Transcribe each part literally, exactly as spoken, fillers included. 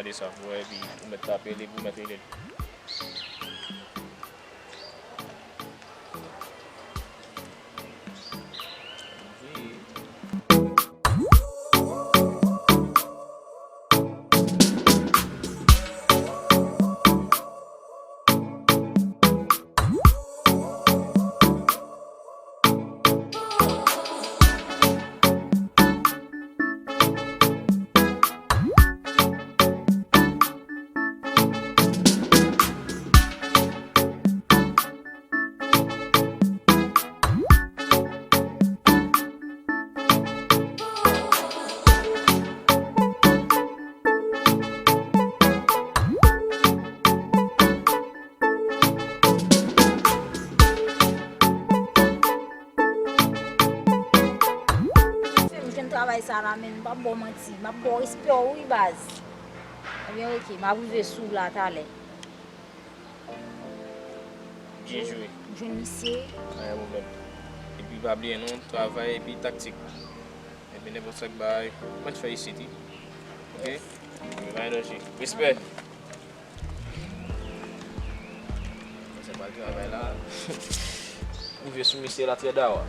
Gade sa, pou wè, epi ou mèt tape li, pou mèt rele l. Fè m jwenn travay sa la, men m p ap ba w manti. M ap ba w respè w, wi, baz. Ebyen, oke, m ap rive sou w la talè. Byen jwe. M jwenn misye. Pa gen pwoblèm. Epi pa bliye non, travay epi taktik. Epi nenpòt sa k bay, mwen t fè isit, wi. Oke? Epi pa gen danje. Respè. Sa pral travay la. Rive sou misye la trè dawa.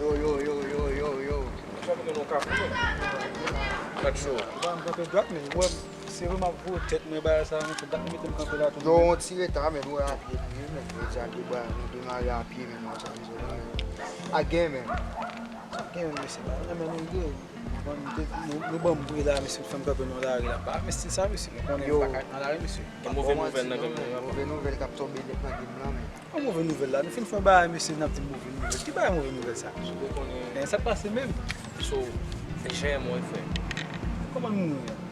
Yo, yo, yo, yo, yo, yo. Sa pou gen yon kafou, men. Gad cho. Ba, m kanpe dwat, men, wè, se vre m ap voye tèt mwen, bagay sa, men, se dat mete m kanpe la tou, yo, men. Yon ti reta, men, nou wè apye, men, nou di apye, ba, nou demare apye, men, nou sa, nou sa, men. A gen, men. Sa gen, men, se pa, men, nou gen. Bon, nou te, nou, nou ban m bri la, mesye, fè m kanpe nan lari la. Ba, mesye, sa, mesye, nou konnen nou pa ka nan lari, mesye. Gen move nouvèl nan game nan, move nouvèl k ap tonbe nèt nan game lan, men. An move nouvèl la, nou fin fè yon bagay, mesye, n ap di m move nouvèl. Ki bagay move nouvèl sa? Ou konnen. Men, sa k pase menm? So, se jè mwen, frè. Kòman l mouri an?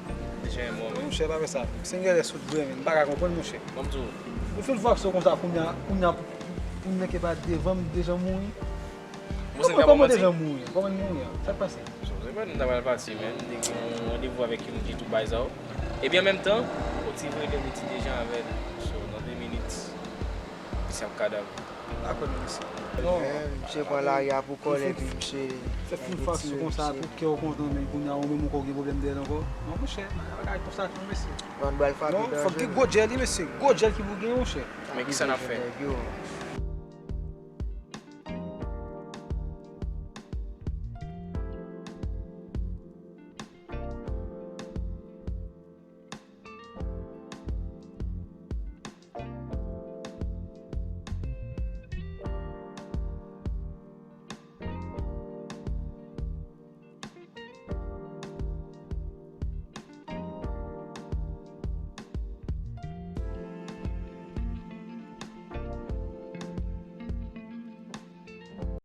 Se jè mwen, men. Monchè, pa fè sa. Sengè lè sot vre, men, m pa ka konprann, monchè. Ban m di w. Ou fin fè aksyon konsa, kounye a, kounye a, pou, pou, pou nèg ki pa devan m, deja mouri. Kòman, kòman deja mouri an? Kòman l mouri an? Sa k pase? So, se pa nou ta pral pati, men. Li gen yon randevou avèk Younji tou bay sa yo. Epi an menm tan, Otiv rele m, li di deja avè l. So, nan de minit, misye ap kadav. Dakò, men mesye. Non. Men, misye pran lari a pou kòl, epi misye fè fin fè aksyon konsa, pou kè w kontan, men kounye a, ou menm ou gen pwoblèm dèyè l ankò. Non, monchè, bagay konsa, non, mesye. Non, fòk gen gwo djèl, wi, mesye. Gwo djèl ki pou gen, monchè. Men kisa n ap fè? Nèg yo.